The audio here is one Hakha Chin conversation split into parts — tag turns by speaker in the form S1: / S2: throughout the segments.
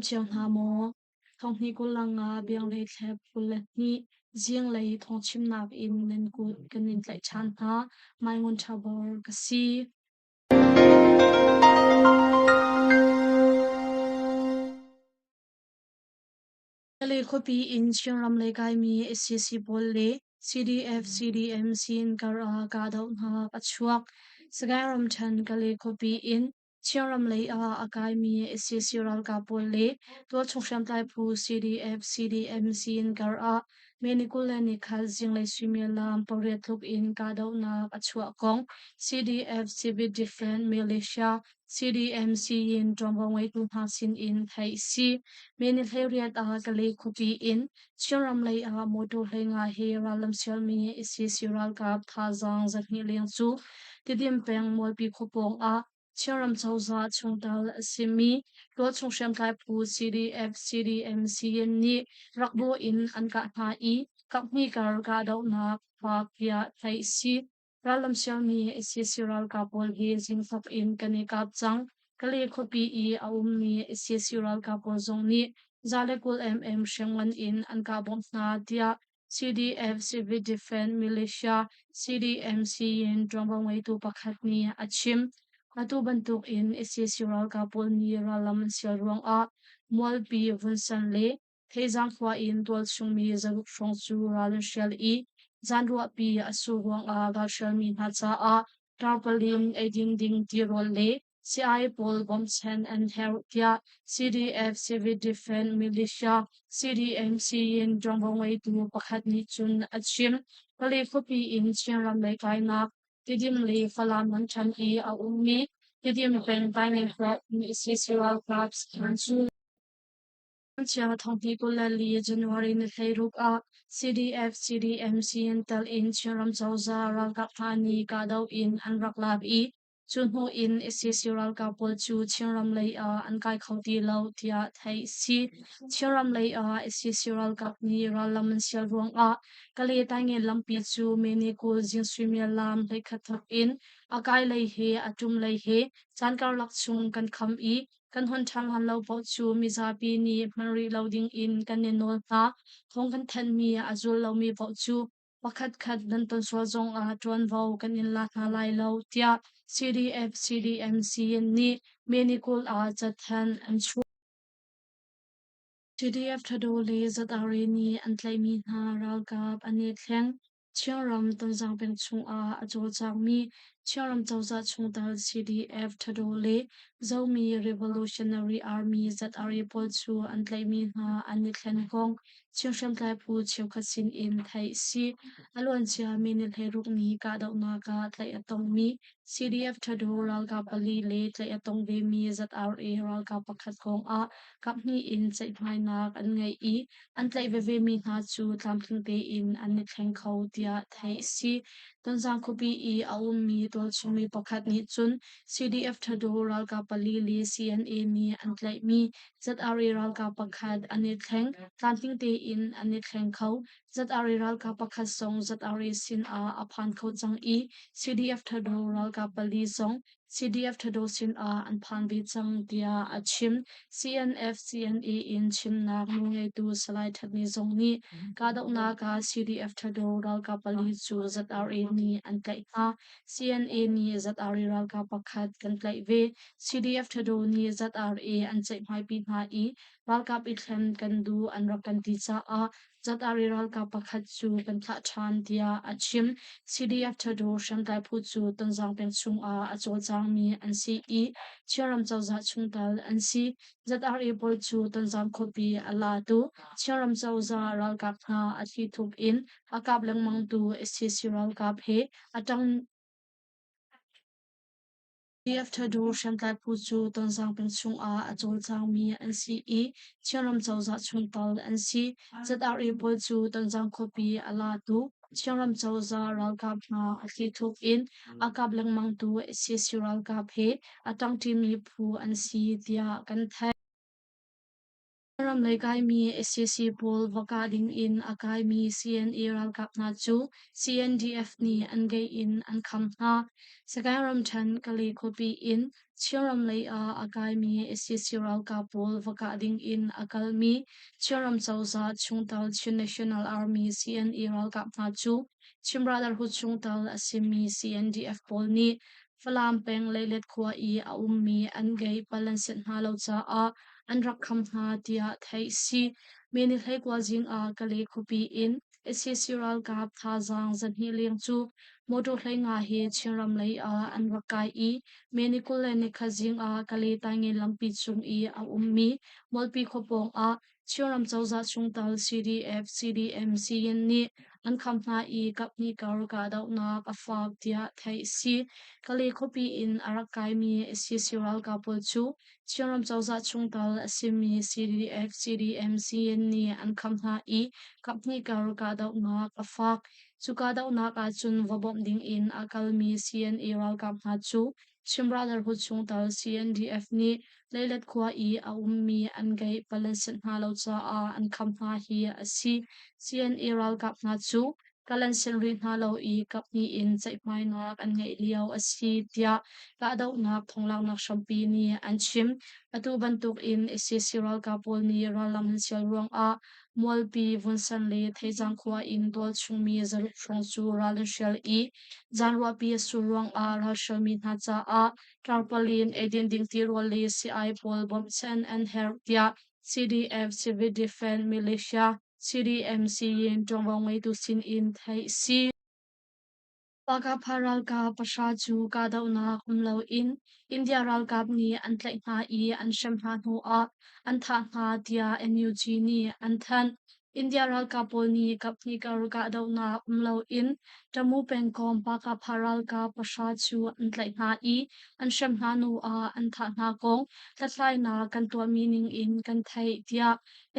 S1: Nan dam cio hna maw? Thonghnih 25 bianglei thlep 22 zinglei thawngchimnak in nan kut kan in tlaih ṭhan hna. Mai Ngun Ṭha Bor ka si. Kale khuapi in Chinram lei kaimi SCC pawl le CDF CDM sin kar ah kahdohnak a chuak. Sagaing ramṭhen Kale khuapi in Chinram lei ah a kaimi SCC ralkap pawl le tualchung hriamtlai phu CDF CDM sin kar ah May ni 21 zinglei suimilam pariat tluk in kahdohnak a chuah kong CDF Civil Defense Malaysia CDMC in ṭuanvo ngeitu hna sin in theih a si. May ni 18 ah Kalay khuapi in Chinram lei ah motor 15 he rallam sialmi SAC ralkap thazaang 200 leng cu Tidim peng Mualpi khua pawng ah Chinram cozah chungtel a simi tualchung hriamtlai phu CDF CDMC nih rakbawh in an kah hna i kaphnih kar kahdohnak fak tiah theih a si. Rallam sialmi SAC ralkap pawl hi zingthok in kan i kap cang. Kalay khuapi i a ummi SAC ralkap pawl zong nih 120 mm hriamngan in an kah bawmh hna tiah CDF Civil Defense Militia CDMC in ṭuanvo ngeitu pakhat nih a chim. Atu bantuk in SAC ralkap pawl nih rallam an sial ruangah Mualpi, Vunsan le Theizang khua in tualchungmi 600 hrawng cu ral an hrial i zanruahpi a sur ruangah ralhrialmi hna caah tarpaulin eidin ding tirawl le sii-ai pawl bawmchan an herh tiah CDF Civil Defense Militia CDMC in ṭuanvo ngeitu pakhat nih cun a chim. Pale khuapi in Chinram lei kainak Tidim le Falam ramṭhen i a ummi Tidim peng Taingen khua um sac ralkap sakhan cu Chia 2024 January ni 16 ah CDF CDMC in tel in Chinram cozah ralkap hna nih kahdoh in an rak lak i cu hnu in sac ralkap pawl cu Chinram lei ah an kai kho ti lo tiah theih a si. Chinram lei ah sac ralkap nih rallam an sial ruangah Kale Taingen lampi cu May ni 20 zing suimilam 11 thawk in a kai lei he a ṭum lei he caan karlak chung kan kham i Kan hon ṭhan hlan lo paoh cu mizapi nih hman rih lo dingin kan in nawl hna. Thawng kan thanhmi a zul lomi paoh cu pakhatkhat nan ton sual zongah ṭuanvo kan in la hna lai lo, tiah CDF CDMC nih May ni 20 ah cathanh an chuah. CDF Thado le ZRA nih an tlaihmi hna ralkap an i thleng. Chinram Tonzang peng chungah a cawlcangmi Chinram cozah chungtel CDF Thado le Zomi Revolutionary Army ZRA pawl cu an tlaihmi hna an i thlen kong Chin hriamtlai phu cheukhat sin in theih a si. A luancia minute 16 ni kahdohnak ah tlaih a tongmi CDF Thado ralkap pali le tlaih a tong vemi ZRA ralkap pakhat kong ah kaphnih in ceihmainak an ngei i An tlaih vevemi hna cu tlamtling tein an i thleng kho tiah theih a si. Tonzang khuapi i a ummi tualchungmi pakhat nih cun CDF Thado ralkap pali le CNA nih an tlaihmi ZRA ralkap pakhat an i thleng. Tlamtling tein an i thleng kho. ZRA ralkap pakhat zong ZRA sin ah a phan kho cang i CDF Thado ralkap pali zong CDF Thado sin ah an phan ve cang tiah a chim. CNF CNA in chimnak nawlngeitu Salai Thatni zong nih kahdohnak ah CDF Thado ralkap pali cu ZRA nih an tlaih hna. CNA nih ZRA ralkap pakhat kan tlaih ve. CDF Thado nih ZRA an ceihmaipi hna i ralkap i thlen kan duh an rak kan ti caah ZRA ralkap pakhat cu kan thlah ṭhan tiah a chim. CDF Thado hriamtlai phu cu Tonzang peng chungah a cawlcangmi an si i Chinram cozah chungtel an si. ZRA pawl cu Tonzang khuapi a latu Chinram cozah ralkap hna a thlithup in a kap lengmangtu sac ralkap he a ṭang CDF Thado hriamtlai phu cu Tonzang peng chungah a cawlcangmi an si i Chinram cozah chungtel an si. ZRA pawl cu Tonzang khuapi a latu Chinram cozah ralkap hna a thlithup in a kap lengmangtu sac ralkap he a ṭangṭimi phu an si tiah kan theih. Chinram lei kaimi sac pawl va kah ding in a kaimi CNA ralkap hna cu CNDF nih an gate in an kham hna. Sagaing ramṭhen Kalay khuapi in Chinram lei ah a kaimi sac ralkap pawl va kah ding in a kalmi Chinram cozah chungtel Chin National Army CNA ralkap hna cu Chin Brotherhood chungtel a simi CNDF pawl nih Falam peng Leilet khua i a ummi an gate pal an senh hna lo caah an rak kham hna tiah theih si. May ni 19 zing ah Kalay khuapi in sac ralkap thazaang 200 leng cu motor 15 he Chinram lei ah an rak kai i May ni 21 zing ah Kalay Taingen lampi cung i a ummi Mualpi khua pawng ah Chinram cozah chungtel CDF, CDM, Siyin nih an kham hna i kaphnih kar kahdohnak a fak tiah theih a si. Kalay khuapi in a rak kaimi sac ralkap pawl cu Chinram cozah chungtel a simi CDF, CDM, Siyin nih an kham hna i kaphnih kar kahdohnak a fak. Cu kahdohnak ahcun va bawmh dingin a kalmi CNA ralkap hna cu Chin Brotherhood chungtel CNDF nih Leilet khua i a ummi an ngeih pal an senh hna lo caah an kham hna hi a si. CNA ralkap hna cu kal an senh rih hna lo i kaphnih in ceihmainak an ngeih lio a si tiah kahdohnak thonglaknak hrampi nih an chim. Atu bantuk in sac ralkap pawl nih rallam an sial ruangah Mualpi, Vunsan le Theizang khua in tual chungmi 600 hrawng cu ral an hrial i Zaanruahpi a sur ruangah ralhralmi hna caah tarpaulin eidin ding tirawl le sii-ai pawl bawmchan an herh tiah CDF Civil Defense Militia CDMC in ṭuanvo ngeitu sin in theih a si. Pakapha ralkap pahra cu kahdohnak um loin India ralkap nih an tlaih hna i an hrem hna hnuah an thah hna tiah NUG nih an thanh. India ralkap pawl nih kaphnih kar kahdohnak um loin Tamu pengkomh Pakapha ralkap pahra cu an tlaih hna i an hrem hna hnuah an thah hna kong hlathlainak kan tuahmi ningin kan theih tiah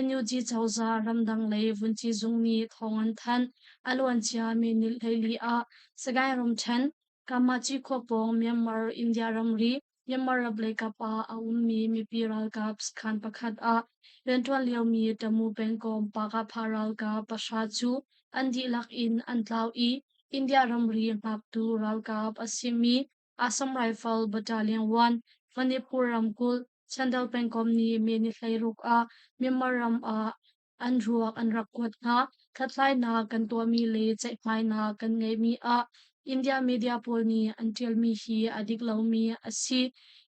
S1: NUG cozah ramdang lei vunci zung nih thawng an thanh. A luancia May ni 14 ah Sagaing ramṭhen Kamachi khua pawng Myanmar-India ramri Myanmar ramlei kap ah a ummi mipi ralkap sakhan pakhat ah rianṭuan liomi Tamu pengkomh Pakapha ralkap pahra cu an dihlak in an tlau i India ramri hngaktu ralkap a simi Assam Rifle Battalion 1, Manipur ramkulh, Chandel pengkomh nih May ni 16 ah Myanmar ram ah an ruak an rak kuat hna. Hlathlainak kan tuahmi le ceihmainak kan ngeihmi ah India media pawl nih an ṭialmi hi a dik lomi a si.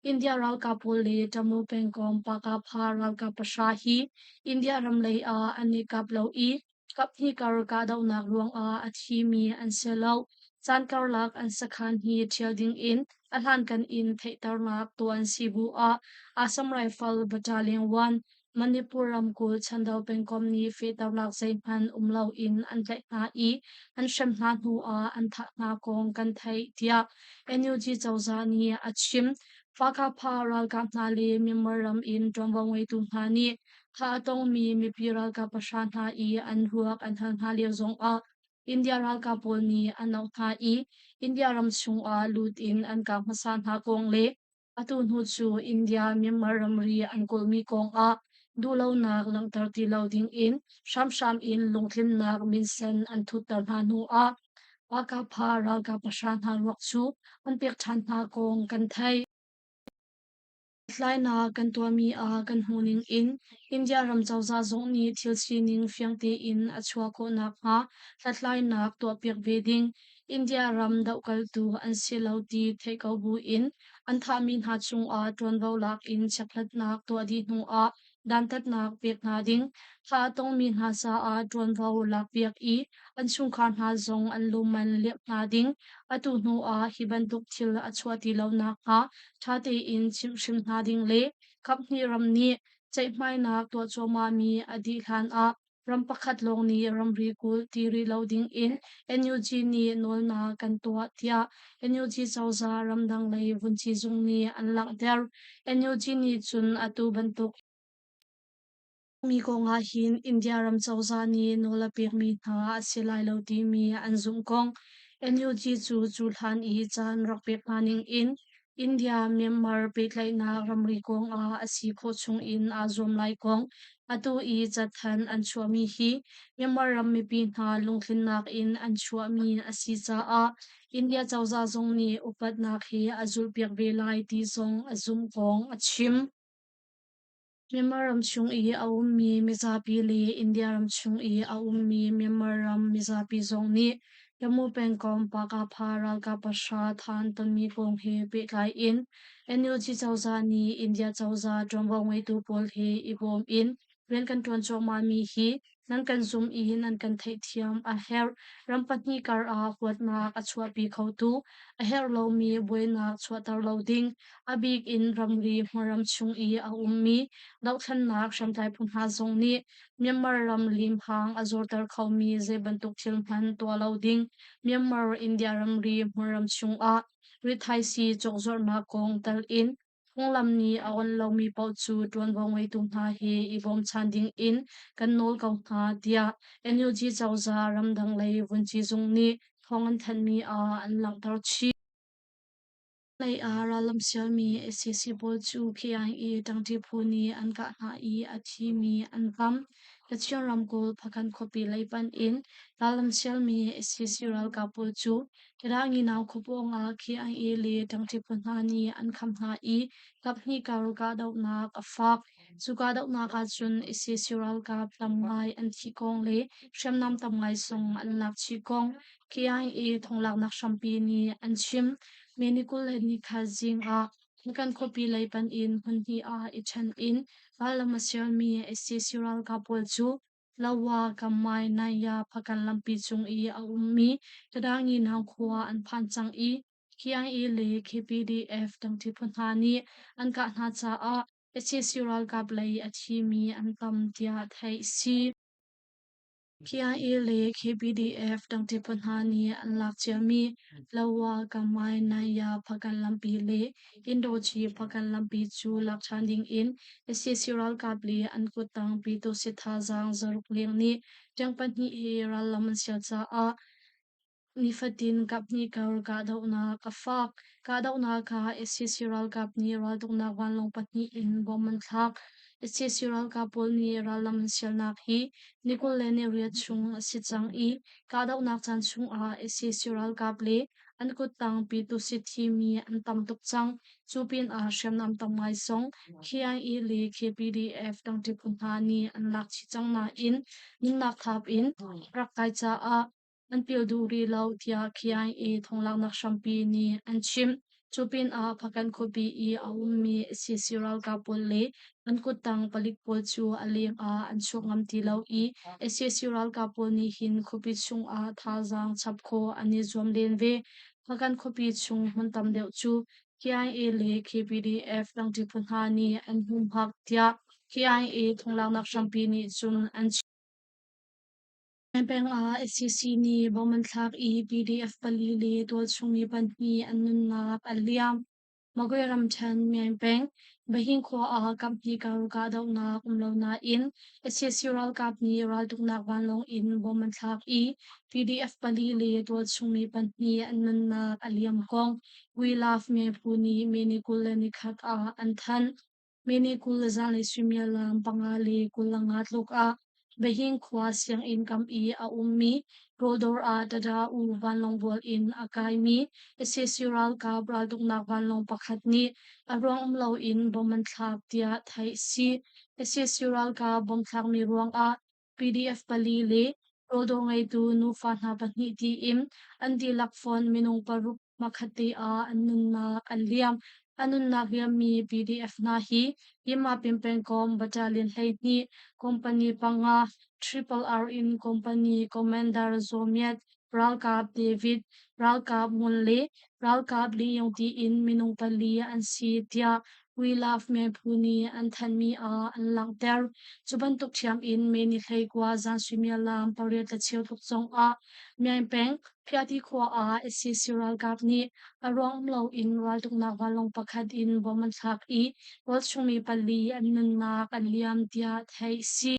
S1: India ralkap pawl le Tamu pengkomh Pakapha ralkap pahra hi India ram lei ah an i kap lo i kaphnih kar kahdohnak ruangah a thimi an si lo. Caan karlak an sakhan hi ṭhial dingin a hlankan in theihternak tuah an si bu ah Assam Rifle Battalion 1 Manipur ramkulh Chandau pengkomh nih fehternak zeihmanh um loin an tlaih hna i an hrem hna hnuah an thah hna kong kan theih tiah NUG cozah nih a chim. Fakapha ralkap hna le Myanmar ram in ṭuanvo ngeitu hna nih thah a tongmi mipi ralkap pahra hna i an ruak an hal hna lio zongah India ralkap pawl nih an auh hna i India ram chungah lut in an kah hmasa hna kong le Atu hnu cu India-Myanmar ramri an kawlmi kongah duhlonak langhter ti lo dingin hramhram in lungtlinnak minsen an thutter hna hnuah Pakapha ralkap pahra hna ruak cu an pek ṭhan hna kong kan theih. Hlathlainak kan tuahmi ah kan hmuh ningin India ram cozah zong nih thil sining fiang tein a chuah khawh nakhnga hlathlainak tuahpiak ve ding India ram dohkaltu an si lo ti theih ko buin an thahmi hna cungah ṭuanvo lak in chekhlatnak tuah dih hnuah dantatnak pek hna ding, thah a tongmi hna caah ṭuanvo lakpiak i an chungkhar hna zong an luman liamh hna ding. Atu hnuah hi bantuk thil a chuah ti lo nakhnga ṭha tein chimhhrim hna ding le kaphnih ram nih ceihmainak tuah cuahmahmi a dih hlanah ram pakhat lawng nih ramri kulh ti rih lo dingin NUG nih nawlnak kan tuah tiah NUG cozah ramdang lei vunci zung nih an langhter. NUG nih cun atu bantuk mi kongah hin India ram cozah nih nawl a pekmi hna a si lai lo timi an zumh kong NUG cu cuhlan i caan rak pek hna ningin India-Myanmar pehtlaihnak ramri kong ah a si khawh chung in aa zuam lai kong atu i cathanh an chuahmi hi Myanmar ram mipi hna lungtlinnak in an chuahmi a si caah India cozah zong nih upatnak he a zulhpiak ve lai ti zong a zumh kong a chim. Myanmar ram chung i a ummi mizapi le India ram chung i a ummi Myanmar ram mizapi zong nih Tamu pengkomh Pakapha ralkap pahra than tonmi kong he pehtlai in NUG cozah nih India cozah ṭuanvo ngeitu pawl he i bawm in rian kan ṭuan cuahmahmi hi nan kan zumh i nan kan theihthiam a herh. Ram pahnih kar ah huatnak a chuahpi khotu a herh lomi buainak chuahter lo ding, a bik in ramri hmaram chung i a ummi dohthlennak hriamtlai phu hna zong nih Myanmar ram limhang a zorter khomi zei bantuk thil hmanh tuah lo ding, Myanmar India ramri hmunram chungah rithaisii cawkzuarhnak kong tal in phunglam nih a onh lomi paoh cu ṭuanvo ngeitu hna he i bawmchan ding in kan nawl ko hna, tiah NUG cozah ramdang lei vunci zung nih thawng an thanhmi ah an langhter chih. Lei ah rallam sialmi sac pawl cu KIA ṭangṭi phu nih an kah hna i a thimi an tam. Kachin ramkulh Phakhan khuapi lei panh in rallam sialmi sac ralkap pawl cu Kedah-Nginau khua pawng ah KIA le ṭangṭi phu hna nih an kham hna i kaphnih kar kahdohnak a fak. Cu kahdohnak ahcun sac ralkap tam ngai an thih kong le hriamnam tam ngai zong an lak chih kong KIA thonglaknak hrampi nih an chim. May ni 21 zing ah Hnakan khuapi lei panh in hmunhnih ah i ṭhen in rallam a sialmi sac ralkap pawl cu Lawa, Kamai, Naya, Phakan lampi cung i a ummi Kadanginang khua an phan cang i KIA le KPDF dangṭi phu hna nih an kah hna caah sac ralkap lei a thimi an tam tiah theih a si. KIA le KPDF dangṭi phu hna nih an lak ciami Lawa, Kamai, Naya, Phakan lampi le Indochi Phakan lampi cu lak ṭhan dingin sac ralkap le an kuttang Pyituhsit thazaang zaruk leng nih ṭeng pahnih he rallam an sial caah nifatin kaphnih kar kahdohnak a fak. Kahdohnak ah sac ralkap nih raltuknak vanlawng pahnih in bom an thlak. Sac ralkap pawl nih rallam an sialnak hi ni 28 chung a si cang i kahdohnak caan chungah sac ralkap le an kuttang Pyituhsit thimi an tam tuk cang. Cu pinah hriamnam tam ngai zong KIA le KPDF dangṭi phu hna nih an lak chih cang nain nunnak thap in rak kai caah an pil duh rih lo tiah KIA thonglaknak hrampi nih an chim. Cu pinah Phakan khuapi i a ummi sac ralkap pawl le an kuttang palik pawl cu a leng ah an chuak ngam ti lo i sac ralkap pawl nih hin khuapi chungah thazaang chap khawh an i zuam len ve. Phakan khuapi chung hmun tam deuh cu KIA le KPDF dangṭi phu hna nih an humhak tiah KIA thonglaknak hrampi nih cun an chim. Peng ah sac nih bom an thlak i PDF pali le tualchung mi pahnih an nunnak a liam. Magwe ramṭhen Myaing peng Bahing khua ah kaphnih kar kahdohnak um lo nain sac ralkap nih raltuknak vanlawng in bom an thlak i PDF pali le tualchung mi pahnih an nunnak a liam kong We Love Myaing phu nih May ni 21 ah an thanh. May ni 20 zanlei suimilam 5:25 tluk ah Bahing khua sianginn kam i a ummi rawldawr ah Tada U vanlawng bual in a kaimi sac ralkap raltuknak vanlawng pakhat nih a ruang um loin bom an thlak tiah theih a si. Sac ralkap bom thlakmi ruangah PDF pali le rawldawr ngeitu nufa hna pahnih tiin an dihlak fonh minung paruk hmakhatte ah an nunnak an liam. A nunnak liammi PDF hna hi Yimapin pengkomh Battalion 12, Company panga, Triple R in Company Commander Zaw Myat, Ralkap David, Ralkap Ngun le Ralkap Ling Yong tiin minung pali an si tiah We Love Me phu nih an thanhmi ah an langhter. Cu bantuk ṭhiam in May ni 19 zan suimilam 8:15 tluk zongah Myaing peng Phiati khua ah sac ralkap nih a ruang um loin raltuknak vanlawng pakhat in bom an thlak i tualchung mi pali an nunnak an liam tiah theih a si.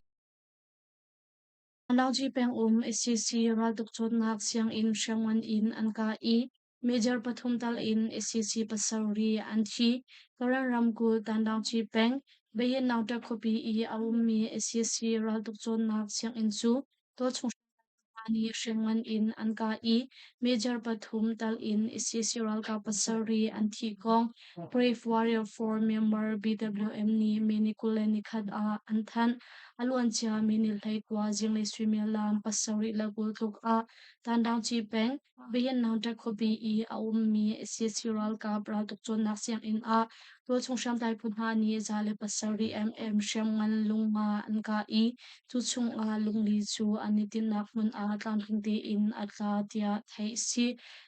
S1: Laungci pengum sac raltuk cawnnak sianginn hriamngan in an kah i. Major pathum tal in sac pasarih an thi. Karen ramkulh Tandaungci peng, Bayinnawngṭa khuapi i a ummi sac raltuk cawnnak sianginn cu tualchung hna nih hriamngan in an kah i major pathum tal in sac ralkap pasarih an thih kong Brave Warrior for Myanmar BWM nih May ni 21 ah an thanh. A luancia May ni 19 zinglei suimilam 7:20 tluk ah Tandaungci peng, Bayinnawngṭa khuapi i a ummi sac ralkap raltuk cawnnak sianginn ah tualchung hriamtlai phu hna nih 107 mm hriamngan lungnga an kah i cu chungah lungli cu an i tinhnak hmun ah tlamtling tein a tla tiah theih a si.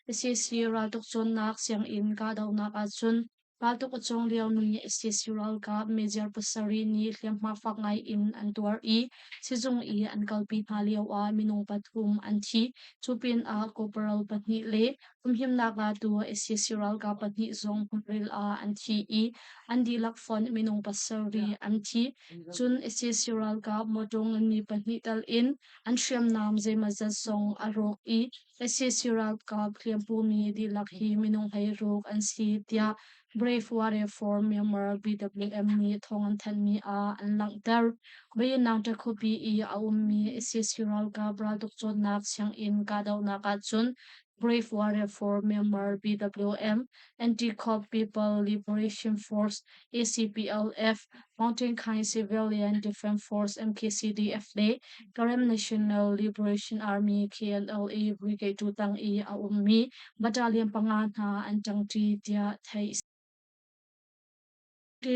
S1: Sac raltuk cawnnak sianginn kahdohnak ahcun raltuk a cawng liomi sac ralkap major pasarih nih hliamhma fak ngai in an tuar i sizung i an kalpi hna lioah minung pathum an thi. Cu pinah corporal pahnih le humhimnak latu sac ralkap pahnih zong hmunril ah an thi i an dihlak fonh minung pasarih an thi. Cun sac ralkap mawṭaw nganmi pahnih tal in an hriamnam zeimawzat zong a rawk i sac ralkap hliampumi dihlak hi minung 16 an si tiah Brave Warrior for Myanmar BWM nih thawng an thanhmi ah an langhter. Bayinnaung khuapi i a ummi sac ralkap raltuk cawnnak sianginn kahdohnak ahcun Brave Warrior for Myanmar BWM, Anti-Cop People Liberation Force ACPLF, Mountain Kind Civilian Defense Force MKCDF le Karen National Liberation Army KNLA Brigade 2 tang i a ummi battalion panga hna an ṭangṭi tiah theih a si.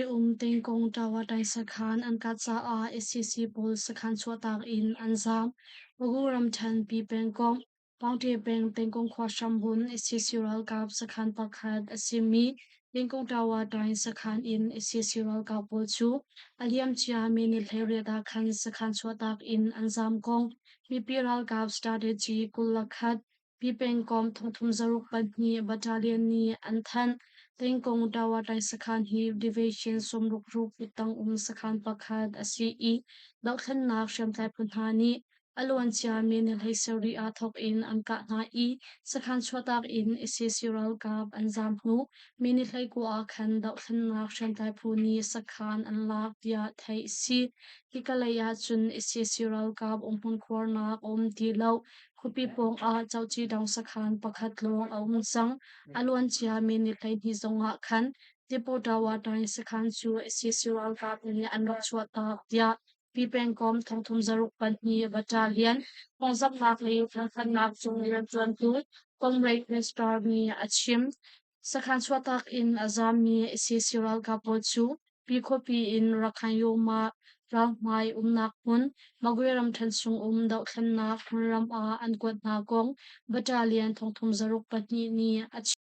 S1: Um Tengkong Tawatai sakhan an kah caah sac pawl sakhan chuahtak in an zaam. Pagu ramṭhen Pi pengkomh Pangṭe peng Tengkong khua hrambunh sac ralkap sakhan pakhat a simi Tengkong Tawatai sakhan in sac ralkap pawl cu a liamcia May ni 18 ah khan sakhan chuahtak in an zaam kong mipi ralkap strategy 21 Pi pengkomh 36/2 Battalion nih an thanh. Tengkong Tawatai sakhan hi Division 66 kuttang um sakhan pakhat a si i dohthlennak hriamtlai phu hna nih a luancia May ni 17 ah thawk in an kah hna i sakhan chuahtak in sac ralkap an zaam hnu May ni 19 ah khan dohthlennak hriamtlai phu nih sakhan an lak tiah theih a si. Hika lei ah cun sac ralkap umhmun khuarnak a um ti lo. Khuapi pawng ah Cohcidang sakhan pakhat lawng a um cang. A luancia May ni 12 zong ah khan Tipotawa-tai sakhan cu sac ralkap nih an rak chuahtak tiah Pi pengkomh 36/2 Battalion phungzamhnak le ṭhanṭhannak cung rianṭuantu Comrade Mr. nih a chim. Sakhan chuahtak in a zaammi sac ralkap pawl cu Pi khuapi in Rakhine Yoma ralhmai umnak hmun Magwe ramṭhen chung um dohthlennak hmunram ah an kuat hna kong Battalion 36/2 nih a chim.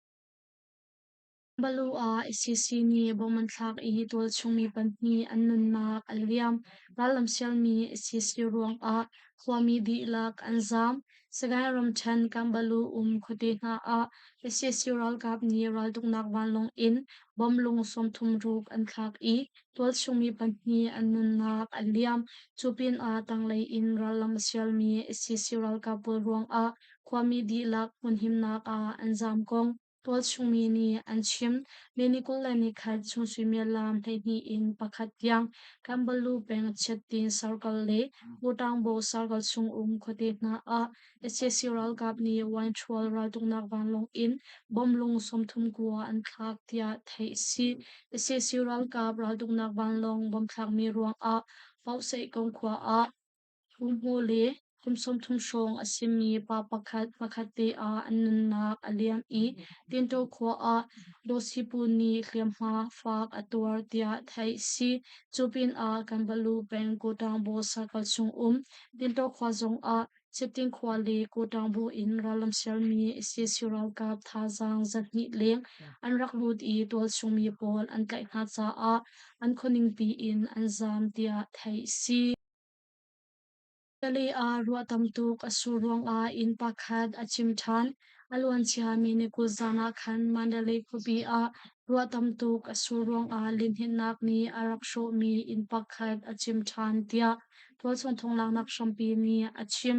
S1: Balu ah sac nih bom an thlak i tualchung mi pahnih an nunnak a liam. Rallam sialmi sac ruangah khuami dihlak an zaam. Sagaing ramṭhen Kanbalu um khuate hna ah sac ralkap nih raltuknak vanlawng in bom lung 36 an thlak i tualchung mi pahnih an nunnak a liam. Cu pinah tanglei in rallam a sialmi sac ralkap pawl ruangah khuami dihlak hmunhimnak ah an zaam kong tualchungmi nih an chim. May ni 21 chung suimilam 12 in 1 tiang Kanbalu peng Chiattin Circle le Butangbo Circle chung um khuate hna ah sac ralkap nih Wainṭhual raltuknak vanlawng in bomlung 39 an thlak tiah theih a si. Sac ralkap raltuknak vanlawng bom thlakmi ruangah Paohseikong khua ah Hmuhhmu le kum 30 hrawng a simi pa pakhat hmakhatte ah an nunnak a liam i Tintaw khua ah Dawsipu nih hliamhma fak a tuar tiah theih a si. Cu pinah Kanbalu peng Kutangbu circle chung um Tintaw khua zongah Chitin khua le Kutangbu in rallam sialmi sac ralkap thazaang 200 leng an rak lut i tualchung mi pawl an tlaih hna caah an khuaningpi in an zaam tiah theih a si. Tali ah ruah tam tuk a sur ruangah inn pakhat a cim ṭhan. A luanciami ni 20 zan ah khan Mandalay khuapi ah ruah tam tuk a sur ruangah lihninhnak nih a rak hrawhmi inn pakhat a cim ṭhan tiah tualchung thonglaknak hrampi nih a chim.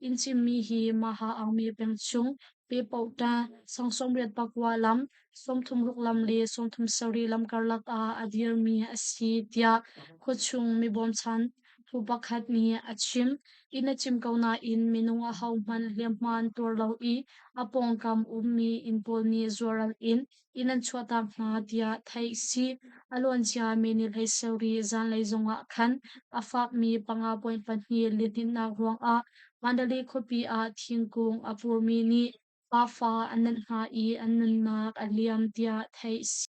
S1: Inn cimmi hi Maha Aungmi peng chung. Pehpohta, 89 lam, 36 lam le 37 lam karlak ah a dirmi a si tiah khuachung mibawmchan phu pakhat nih a chim. Inn a cim ko nain minung ahohmanh hliamhma an tuar lo i a pawngkam ummi inn pawl nih zuaral in inn an chuahtak hna tiah theih si. A luancia mi ni 17 zanlei zongah khan a fakmi 5.2 lihninhnak ruangah Mandalay khuapi ah thingkung a purmi nih pafa a nenh hna i an nunnak a liam tiah theih si.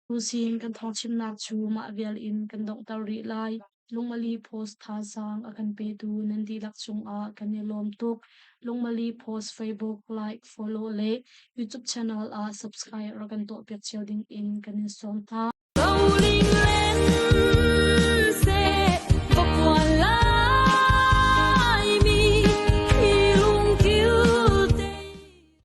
S1: Tuzing kan thawngchimnak cu mah vial in kan donghter rih lai. Lungmali Post thazaang a kan petu nan dihlak cungah kan i lawm tuk. Lungmali Post Facebook like, follow le YouTube channel ah subscribe rak kan tuahpiak cio ding in kan in sawm hna.